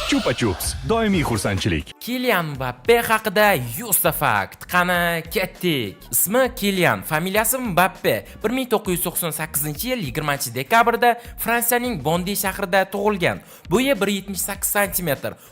Chupa Chups doimiy xursandchilik. Kilian Mbappe haqida 100 ta fakt. Qani, kettik. Ismi Kilian, familiyasi Mbappe. 1998-yil 20-dekabrda Fransiyaning Bondi shahrida tug'ilgan. Bo'yi 1.78 sm,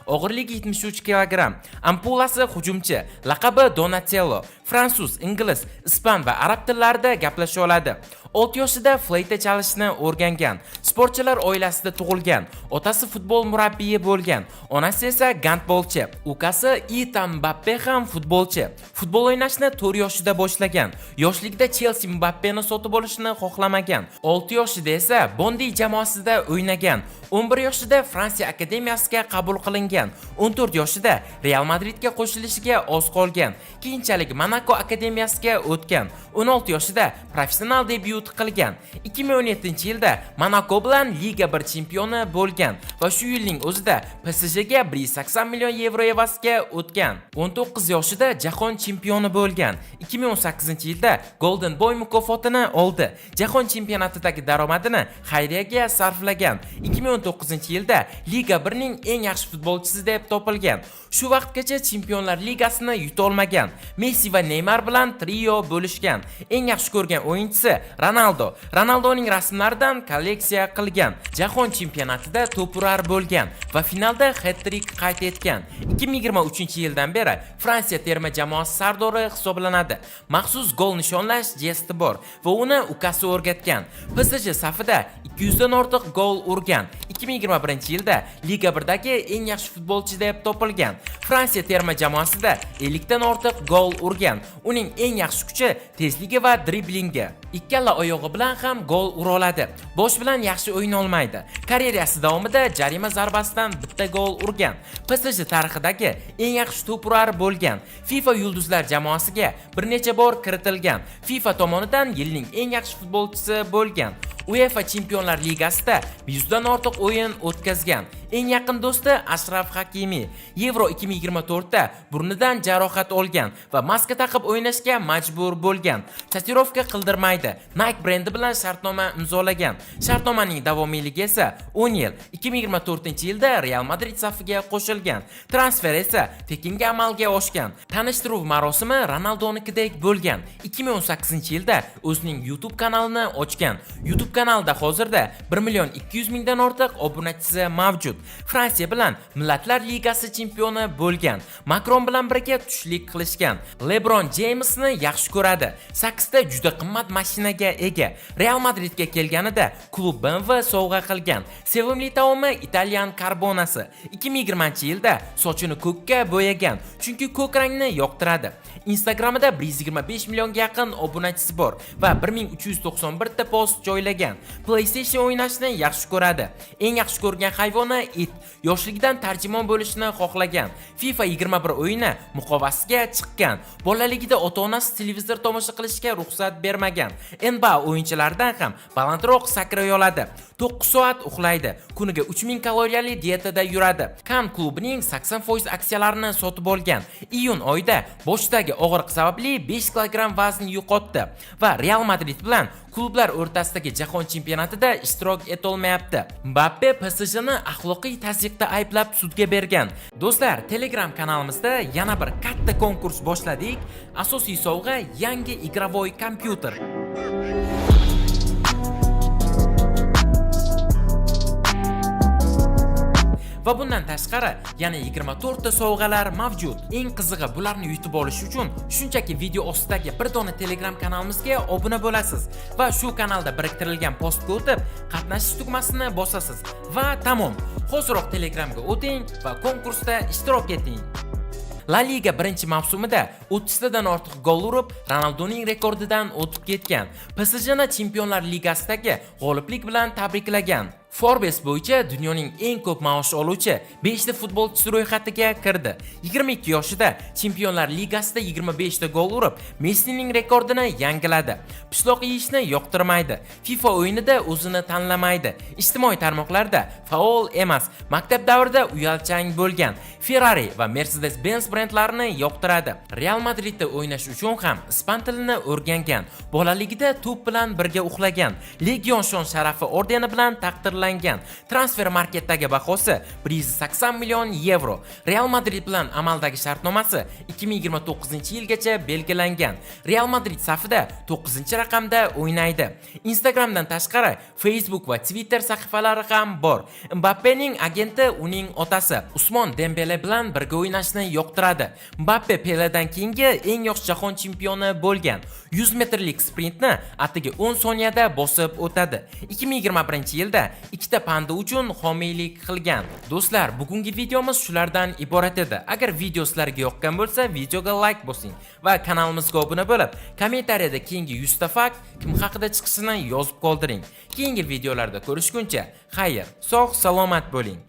og'irligi 73 kg. Ampulasi hujumchi, laqabi Donatello. Fransuz, ingliz, ispan va arab tillarida gaplasha oladi. 6 yoshida fleyta chalishni o'rgangan. Sportchilar oilasida tug'ilgan. Otasi futbol murabbiyi bo'lgan, onasi esa gandbolchi. Ukasi Itan Mbappe ham futbolchi. Futbol o'ynashni 4 yoshida boshlagan. Yoshligida Chelsea Mbappeni sotib olishni xohlamagan. 6 yoshida esa Bondi jamoasida o'ynagan. 11 yoshida Fransiya akademiyasiga qabul qilingan. 14 yoshida Real Madridga qo'shilishiga oz qolgan. Keyinchalik Monaco akademiyasiga o'tgan. 16 yoshida professional debyut qilgan. 2017-yilda Monaco bilan Liga 1 chempioni bo'lgan va shu yilning o'zida PSG ga 180 million yevro evaziga o'tgan. 19 yoshida jahon chempioni bo'lgan. 2018-yilda Golden Boy mukofotini oldi. Jahon chempionatidagi daromadini xayriyaga sarflagan. 2019-yilda Liga 1 ning eng yaxshi futbolchisi deb topilgan. Shu vaqtgacha Chempionlar Ligasini yutolmagan. Messi va Neymar bilan trio bo'lishgan. Eng yaxshi ko'rgan o'yinchisi Ronaldo. Ronaldoning rasmlaridan kolleksiya qilgan. Jahon chempionatida to'p urar bo'lgan va finalda hat-trick qayd etgan. 2023-yildan beri Fransiya terma jamoasi sardori hisoblanadi. Maxsus gol nishonlash jesti bor va uni ukasi o'rgatgan. PSG safida 200 dan ortiq gol urgan. 2021-yilda Liga 1dagi eng yaxshi futbolchi deb topilgan. Fransiya terma jamoasida 50 dan ortiq gol urgan. Uning eng yaxshi kuchi tezligi va driblingi. Ikkala oyog'i bilan ham gol ura oladi. Bosh bilan yaxshi o'yna olmaydi. Karyerasi davomida jarima zarbasidan bitta gol urgan. PSG tarixidagi eng yaxshi to'p urar bo'lgan. FIFA yulduzlar jamoasiga bir necha bor kiritilgan. FIFA tomonidan yilning eng yaxshi futbolchisi bo'lgan. UEFA Chempionlar Ligasida 100 dan ortiq o'yin o'tkazgan. Eng yaqin do'sti Ashraf Hakimi. Yevro 2024 da burnidan jarohat olgan va maska taqib o'ynashga majbur bo'lgan. Tatuirovka qildirmaydi. Nike brendi bilan shartnoma imzolagan. Shartnomaning davomiyligi esa 10 yil. 2024-yilda Real Madrid safiga qo'shilgan. Transfer esa tekinga amalga oshgan. Tanishtiruv marosimi Ronaldonikidek bo'lgan. 2018-yilda o'zining YouTube kanalini ochgan. YouTube kanalida hozirda 1 million 200 mingdan ortiq obunachisi mavjud. Fransiya bilan Millatlar Ligasi chempioni bo'lgan. Makron bilan birga tushlik qilishgan. LeBron Jamesni yaxshi ko'radi. 8 ta juda qimmat mashinaga ega. Real Madridga kelganida klub BMW sovg'a qilgan. Sevimli taomi italyan karbonasi. 2020-yilda sochini ko'kka bo'yagan, chunki ko'k rangni yoqtiradi. Instagramida 125 millionga yaqin obunachisi bor va 1391 ta post joylagan. PlayStation o'ynashni yaxshi ko'radi. Eng yaxshi ko'rgan hayvoni it. Yoshligidan tarjimon bo'lishni xohlagan. FIFA 21 o'yini muqovasiga chiqqan. Bolaligida ota-onasi televizor tomosha qilishga ruxsat bermagan. NBA o'yinchilaridan ham balandroq sakray oladi. 9 soat uxlaydi. Kuniga 3000 kaloriyali dietada yuradi. Kan klubining 80% aksiyalarini sotib olgan. Iyun oyida boshdagi og'riq sababli 5 kg vazn yo'qotdi va Real Madrid bilan klublar o'rtasidagi jahon chempionatida ishtirok etolmayapti. Mbappe PSJni axloqiy tazyiqda ayblab sudga bergan. Do'stlar, Telegram kanalimizda yana bir katta konkurs boshladik. Asosiy sovg'a yangi игровой kompyuter. Va bundan tashqari yana 24 ta sovg'alar mavjud. Eng qizig'i, bularni yutib olish uchun shunchaki video ostidagi bir dona Telegram kanalimizga obuna bo'lasiz va shu kanalda biriktirilgan postga o'tib, qatnashish tugmasini bosasiz va tamom. Hoziroq Telegramga o'ting va konkursda ishtirok eting. La Liga birinchi mavsumida 30 tadan ortiq gol urib, Ronaldoning rekordidan o'tib ketgan. PSJni Chempionlar Ligasidagi g'oliblik bilan tabriklagan. Forbes bo'yicha dunyoning eng ko'p maosh oluvchi 5 ta futbolchisi ro'yxatiga kirdi. 22 yoshida Chempionlar Ligasida 25 ta gol urib, Messining rekordini yangiladi. Pishloq yeyishni yoqtirmaydi. FIFA o'yinida o'zini tanlamaydi. Ijtimoiy tarmoqlarda faol emas. Maktab davrida uyalchang bo'lgan. Ferrari va Mercedes-Benz brendlarini yoqtiradi. Real Madridda o'ynash uchun ham ispan tilini o'rgangan. Bolaligida to'p bilan birga uxlagan. Legion shon sharafi ordeni bilan taqdirlangan. aniqlangan. Transfer marketdagi bahosi 180 million yevro. Real Madrid bilan amaldagi shartnomasi 2029-yilgacha belgilangan. Real Madrid safida 9-raqamda o'ynaydi. Instagramdan tashqari Facebook va Twitter sahifalari ham bor. Mbappening agenti uning otasi Usmon Dembele bilan birga o'ynashni yoqtiradi. Mbappe Peledan keyingi eng yosh jahon chempioni bo'lgan. 100 metrlik sprintni atigi 10 soniyada bosib o'tadi. 2021-yilda ikkita panda uchun homiylik qilgan. Do'stlar, bugungi videomiz shulardan iborat edi. Agar video sizlarga yoqqan bo'lsa, videoga like bosing va kanalimizga obuna bo'lib, kommentariyada keyingi 100 ta fakt kim haqida chiqishini yozib qoldiring. Keyingi videolarda ko'rishguncha, xayr, sog' salomat bo'ling.